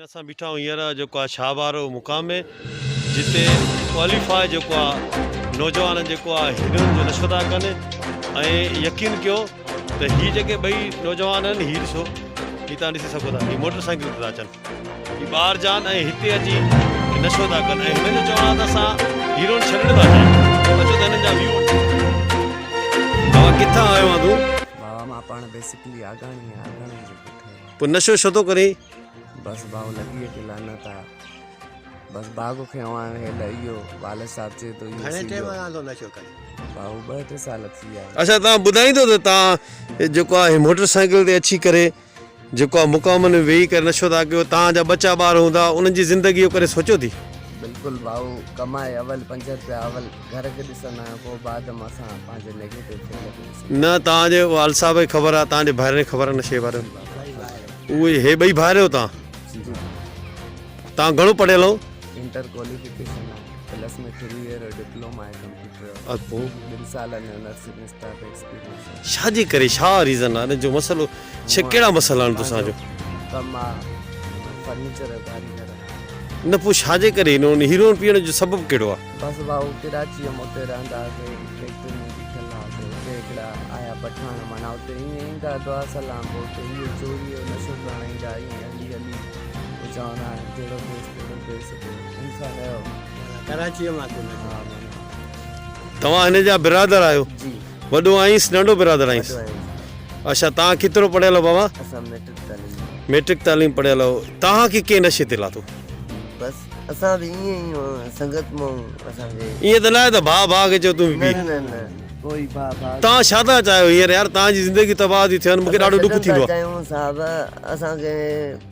اسان بيٺا آهيون هينئر جيڪو آهي شاهه وارو مقام ۾ جتي ڪواليفاء جيڪو آهي نوجوان جيڪو آهي هيروئن جو نشو ٿا ڪن ۽ يقين ڪيو ته هي جيڪي ٻئي نوجوان آهن هي ڏسو هي تان ڏسي سگهو ٿا هي موٽر سائيڪل تي ٿا اچن هي ٻاهر جان ۽ هتي اچي نشو ٿا ڪن ۽ هنن جو چوڻ آهي ته اسان هيروئن ڇڏڻ ٿا چاهيون اچو ته هنن جا ويو وٺون. بابا ڪٿان آيو آهين تون؟ بابا مان پاڻ بيسڪلي آگاڻي آهيان آگاڻي جو ڳوٺ آهي. پوء نشو ڇو ٿو ڪرين؟ بس ڀائو لڳي کي لعنت آ بس باغ کنيو آهيان هيل اهو والد صاحب چئي ٿو اهو گهڻي ٽيم کان ٿو نشو ڪرين؟ ڀائو ٻه ٽي سال ٿي ويا. اڇا توهان ٻڌائيندو ته توهان جيڪو آهي موٽر سائيڪل تي اچي ڪري جيڪو آهي مقامن ۾ ويهي ڪري نشو ٿا ڪيو توهان جا ٻچا ٻار هوندا انهن جي زندگي جو ڪڏهن سوچيو ٿي؟ بلڪل ڀائو ڪمائي اول پنج رپيا اول گهر کي ڏسندا آهيون پوء بعد ۾ اسان پنهنجي نيگيٽو فيل کي ڏسندا آهيون. نه توهان جي والد صاحب کي خبر آهي توهان جي ڀائرن کي خبر آهي نشي جي باري ۾؟ اهي هي ٻئي ڀائر آهيو توهان؟ جي جي. توهان گهڻو پڙهيل آهيو؟ انٽر ڪواليفڪيشن آهي پلس ۾ ٿري ايئر ڊپلوما آهي ڪمپيوٽر جو پوء ٻن سالن جو نرسنگ اسٽاف ايڪسپيرينس آهي. ڇا جي ڪري ڇا ريزن آهي ان جو مسئلو ڇا ڪهڙا مسئلا آهن توسان جو؟ ڪم آ فرنيچر جو ڪاريگر آهيان. نه پوء ڇا جي ڪري هيروئن هيروئن پيئڻ جو سبب ڪهڙو آهي؟ بس ڀائو ڪراچيء ۾ اتي رهندا هئاسي فيڪٽري ۾ بيٺل هئاسي اتي هڪڙا آيا پٺاڻ معنيٰ اتي ائين ايندا دعا سلام پوء اتي اهو چوريء جو نشو ڪرڻ ايندا ائين هلي هلي پوء چوندا آهن جهڙو ديس تهڙو ڀيس پوء انسان جو ڪراچيء مان ٿو نشو ها معنيٰ. توهان هن جا برادر آهيو؟ جي. وڏو آهينس ننڍو برادر آهينس؟ وڏو آهينس. اڇا توهان ڪيترو پڙهيل آهيو بابا؟ اسان ميٽرڪ تعليم پڙهيل. ميٽرڪ تعليم پڙهيل آهيو. توهان کي ڪنهن نشي تي لاٿو؟ بس اسان به ائين ئي سنگت مان اسان کي. ائين ته ناهي ته ڀاء ڀاء کي چيو تون به پي. نه نه نه ڪوئي ڀاء ڀاء کي. توهان ڇا ٿا چاهيو هينئر يار توهان جي زندگي تباهه ٿي ٿين مون کي ڏاڍو ڏک ٿيندو آهي. اسان ڇڏڻ ٿا چاهيون صاحب اسان کي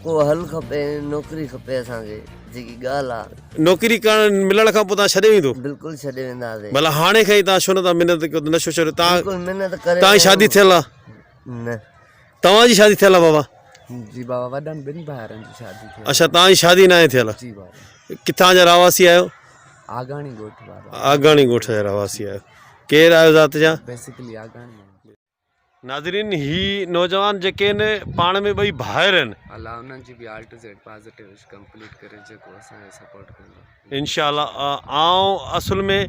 ڪو حل کپي نوڪري کپي اسان کي جيڪي ڳالهه آ. نوڪري ڪرڻ ملڻ کان پوء توهان ڇڏي ويندو؟ بلڪل ڇڏي وينداسين. ڀلا هاڻي کان ئي توهان ڇو نه ٿا محنت ڪيو ته نشو ڇڏيو توهان بلڪل محنت ڪري توهان جي شادي ٿيل آ؟ نه. توهان جي شادي ٿيل آ بابا؟ جي بابا وڏن ٻن ڀائرن جي شادي ٿيل. اڇا توهان جي شادي ناهي ٿيل. جي بابا. ڪٿان جا رهواسي آهيو؟ آگاڻي ڳوٺ بابا. آگاڻي ڳوٺ جا رهواسي آهيو. ڪير آهيو ذات جا؟ بيسيڪلي آگاڻي آهيون. ناظرين هي نوجوان جيڪي آهن پاڻ ۾ ٻئي ڀائر آهن. الله انهن جي به all to Z positive wish complete ڪري جيڪو اسان کي سپورٽ ڪندو. انشاء الله آئون اصل ۾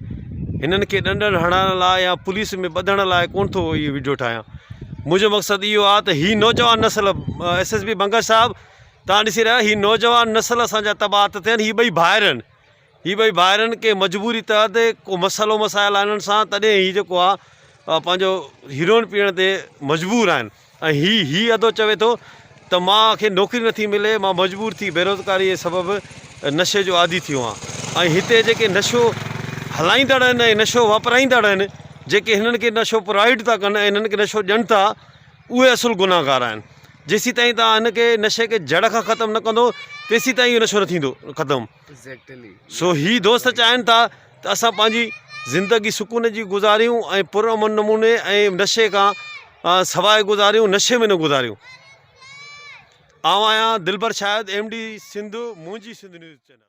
هنن کي ڏنڊن هڻائڻ لاء يا پوليس ۾ ٻڌڻ لاء ڪون ٿو هي وڊيو ٺاهيان منهنجو مقصد اهو آهي ته هي نوجوان نسل ايس ايس پي بنگش صاحب تان ڏسي رهيا هي نوجوان نسل اسان جا تباهه ٿا ٿين هي ٻئي ڀائر آهن هي ٻئي ڀائرن ڪنهن مجبوري تحت ڪو مسئلو مسائل آهن انهن سان تڏهن هي جيڪو آ پنهنجو هيروئن پيئڻ تي مجبور آهن ۽ هي هي ادو چوي ٿو ته مان کي نوڪري نٿي ملي مان مجبور ٿي بيروزگاري جي سبب نشي جو عادي ٿيو آهيان ۽ هتي جيڪي نشو هلائيندڙ آهن ۽ نشو واپرائيندڙ آهن جيڪي هنن کي نشو پرووائيڊ ٿا ڪن ۽ هنن کي نشو ڏين ٿا اهي اصل گناهگار آهن جيسيتائين توهان هن کي نشي کي جڙ کان ختم نه ڪندو تيسيتائين اهو نشو نه ٿيندو ختم. سو هي دوست چاهين ٿا ته اسان پنهنجي زندگي سڪون جي گذاريون ۽ پر امن نموني ۽ نشي کان سواء گذاريون نشي ۾ نه گذاريون. آئون آهيان دلبر شاهد ايم ڊي سنڌ منهنجي سنڌ نيوز چينل.